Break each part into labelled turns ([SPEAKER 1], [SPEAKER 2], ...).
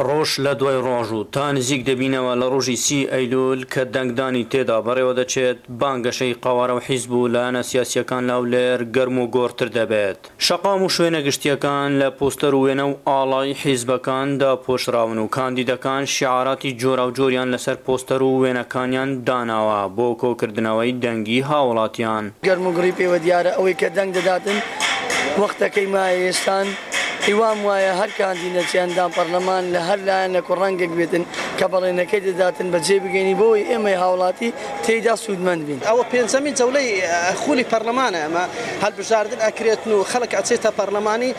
[SPEAKER 1] ڕۆژ لە دوای ڕۆژ و تا نزیک دەبینەوە لە ڕۆژی سی ئەیلول کە دەنگدانی تێدا بەڕێوە دەچێت، بانگەشەی قەوارە و حیزب و لایەنە سیاسییەکان لە هەولێر گەرم و گۆڕتر دەبێت. شەقام و شوێنە گشتییەکان لە پۆستەر و وێنە و ئاڵای حیزبەکان داپۆشراون و کاندیدەکان شیعاراتی جۆراوجۆریان لەسەر پۆستەر و وێنەکانیان داناوە بۆ کۆکردنەوەی دەنگی هاوڵاتیان.
[SPEAKER 2] گەرموگڕی پێوە دیارە ئەوەی کە دەنگ دەداتن وەختەکەی مایە ئێستان هیوام وایە هەر کاندینەچی ئەندام پەرلەمان لە هەر لایەنەک و ڕەنگێک بێتن کە بەڵێنەکەی دەداتن بە جێ بگەینی بۆوەی ئێمەی هاوڵاتی تێیدا سوودمەند بین.
[SPEAKER 3] ئەوە پێنجەمین جەولەی خولی پەرلەمانە ئەمە هەلبژاردن ئەکرێتن و خەلک ئەچێتە پەرلەمانی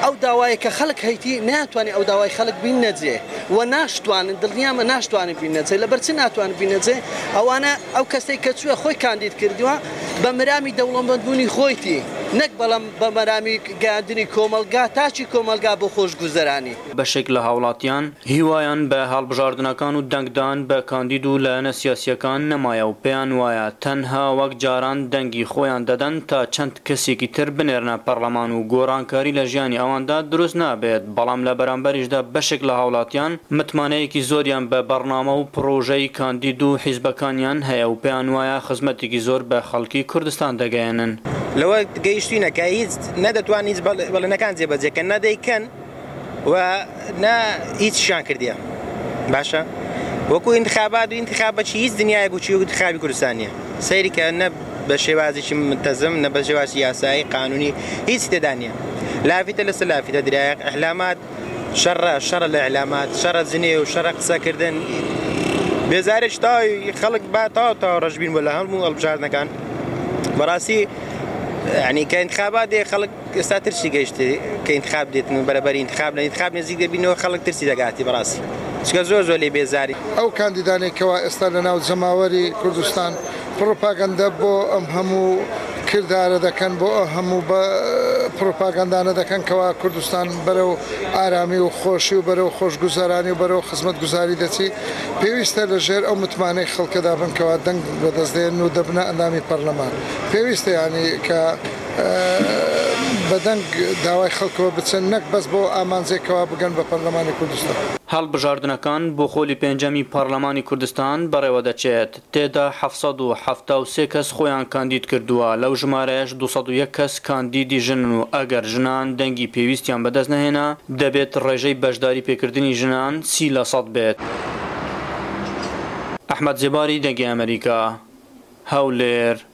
[SPEAKER 3] ئەو داوایە کە خەلک هەیتی نەیانتوانی ئەو داوای خەلک بیننە جێ و ناشتوانن دڵنیامە ناشتوانن بیننە جێ لەبەر چ ناتوانن بیننە جێ ئەوانە ئەو کەسەی کە چووە خۆی کاندید کردووە بە مرامی دەوڵەمەند بوونی خۆیتی نەک بەڵام بە مەرامی گەیاندنی کۆمەڵگا تاکی کۆمەڵگا بۆ خۆشگوزەرانی.
[SPEAKER 1] بەشێک لە هاوڵاتیان هیوایان بە هەڵبژاردنەکان و دەنگدان بە کاندید و لایەنە سیاسییەکان نەمایە و پێیان وایە تەنها وەک جاران دەنگی خۆیان دەدەن تا چەند کەسێکی تر بنێرنە پەڕلەمان و گۆڕانکاری لە ژیانی ئەواندا دروست نابێت، بەڵام لە بەرامبەریشدا بەشێک لە هاوڵاتیان متمانەیەکی زۆریان بە بەڕنامە و پڕۆژەی کاندید و حیزبەکانیان هەیە و پێیان وایە خزمەتێکی زۆر بە خەڵکی کوردستان دەگەیەنن.
[SPEAKER 4] لەوە گەیشتوینە کە هیچ نەدەتوان هیچ بەڵێنەکان جێبەجێ کەن نە دەیکەن و نە هیچیان کردیە باشە وەکو انتخابات و انتخابەچی هیچ دنیایەک و چی انتخابی کوردستان نییە سەیری کە نە بە شێوازێکی منتەزم نە بە شێوازی یاسایی قانونی هیچ تێدا نییە لافیتە لەسەر لافیتە درایە ئەحلامات شەڕە شەڕە لە ئیعلامات شەڕە جنێو شەڕە قسەکردن بێزارێکی تەواوی خەڵک با تەواو تەواو ڕەشبین بوو لە هەموو هەڵبژاردنەکان بەڕاستی یعنی کە انتخابات دێ خەڵک ئێستا ترسی گەیشت کە انتخاب دێتن و بەرەبەری انتخاب لە انتخاب نزیک دەبینەوە خەڵک ترسی دەگاتی بەڕاستی چکە زۆر زۆر لێ بێزاری.
[SPEAKER 5] ئەو کاندیدانەی کەوا ئێستا لەناو جەماوەری کوردستان پڕوپاگەندە بۆ ئەم هەموو کردارە دەکەن، بۆ ئەو هەموو پڕوپاگەندانە دەکەن کەوا کوردستان بەرەو ئارامی و خۆشی و بەرەو خۆشگوزەرانی و بەرەو خزمەتگوزاری دەچی، پێویستە لە ژێر ئەو متمانەی خەڵکەدا بن کەوا دەنگ بەدەست دێنن و دەبنە ئەندامی پەرلەمان. پێویستە یانی کە بە دەنگ داوای خەڵکەوە بچن نەک بەس بۆ ئامانجێک کەوا بگەن بە پەرلەمانی کوردستان.
[SPEAKER 1] هەڵبژاردنەکان بۆ خۆلی پێنجەمی پەڕلەمانی کوردستان بەڕێوەدەچێت، تێدا 773 کەس خۆیان کاندید کردووە، لەو ژمارەیەش 201 کەس کاندیدی ژنن و ئەگەر ژنان دەنگی پێویستیان بەدەست نەهێنا، دەبێت ڕێژەی بەشداری پێکردنی ژنان 30 لەسەد بێت. ئەحمەد زێباری، دەنگی ئەمەریکا، هەولێر.